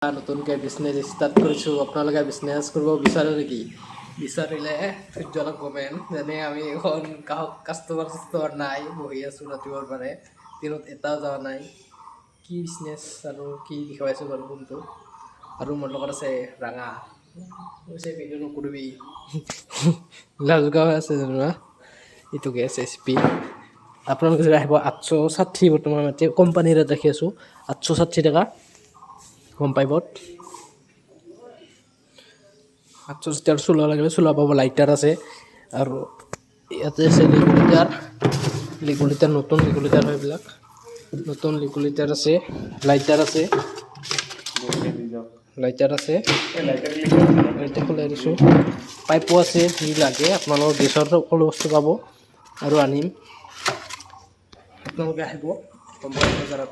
নতুনকৈ business start কৰিছোঁ। আপোনালোকে বিজনেছ কৰিব বিচাৰে নেকি? বিচাৰিলে ধৈৰ্য কমেণ্ট। যেনে আমি এখন কাষ্টমাৰ চাষ্টমাৰ নাই, বহি আছোঁ ৰাতিপুৱাৰ পৰাই, দিনত এটাও যোৱা নাই। কি বিজনেছ আৰু কি দেখুৱাইছোঁ বাৰু কোনটো। আৰু মোৰ লগত আছে ৰাঙা। কৈছে ভিডিঅ' নকৰিবি, লাজুকা হৈ আছে যেনিবা। এইটো গেছ এইচপি। আপোনালোকে যদি আহিব, 860 বৰ্তমান এতিয়া কোম্পানীৰ ৰেট ৰাখি আছোঁ, 860 টকা গম পাইবত। 860। আৰু চোলা লাগিলে চোলা পাব, লাইটাৰ আছে। আৰু ইয়াতে আছে ৰেগুলেটাৰ। ৰেগুলেটাৰ, নতুন ৰেগুলেটাৰ হয় এইবিলাক। নতুন ৰেগুলেটাৰ আছে, লাইটাৰ আছে, লাইটাৰ আছে। লাইটাৰ খোলাই দিছোঁ। পাইপো আছে। যি লাগে আপোনালোকৰ গেছৰ সকলো বস্তু পাব। আৰু আনিম, আপোনালোকে আহিব কোম্পানী বজাৰত।